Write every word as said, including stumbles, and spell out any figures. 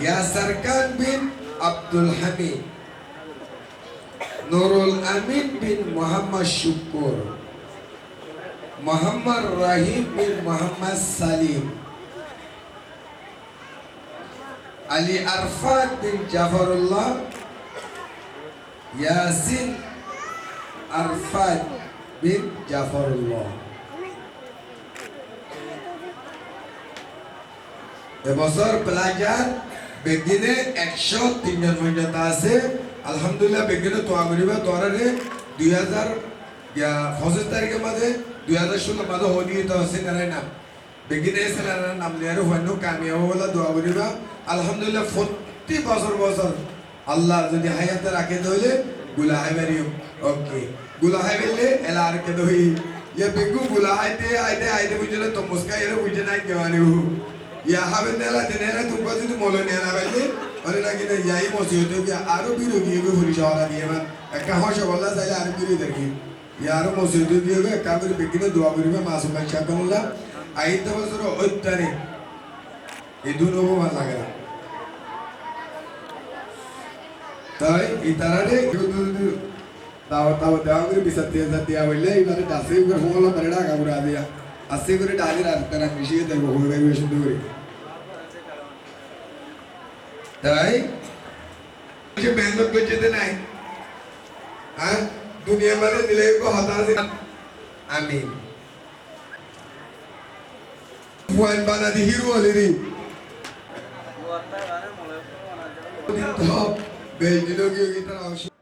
Yasar Khan bin Abdul Hamid, Nurul Amin bin Muhammad Shukur, Muhammad Rahim bin Muhammad Salim, Ali Arfat bin Jafarullah, Yasin Arfat bin Jafarullah. E bosór player beggíne ekcó tin zon foijjonto asé. Alhamdulillah, beggíne dua goríba, tuáñrare dui házar, ya, foñsíc tarikór mazé, dui házar cúlor mazé hoóni to asé, naraina. Beggíne e selarár nam loiyaré fuainnúa kamiyab óibolla dua goríba. Alhamdulillah, fottí bosór bosór Allah zodi háyate raké de óile gula hái fariyum. Oke. Gula hái faille ela ar ke de ói. Yá beggún gula háite, háite, háite buijjó na, to muska ere buijjó na, ke mane u. Yá hábe nela de nela, tumbá zodi molo nela faille, mane na ki na, yá i mosiyot ói giyé, aró bír ói giyé goi, furi córa diye man. Ekká hócce bolla saile aró bír ói zargói. Yá aró mosiyot ói giyé goi, ekká gorí beggíne dua goríba, masum bacca ókkol olla. Aiyédde bosór óittare. Idún óibo, bála lage na. Toi itarare dawot, dawot dewa gorí bisar tiya, bisar tiya boille, ibare dase gorí fóngolla mare dhaga gura diya. Aste gorí dhali rar tara mishi debo, hoi bai cúndor gorí. Toi, mehnot goijjé de nai. Há? Duniyar maze dile ekko hotá asé. Amin. Fuain bana di híro óile ri. Din to, beci dino giye gitar.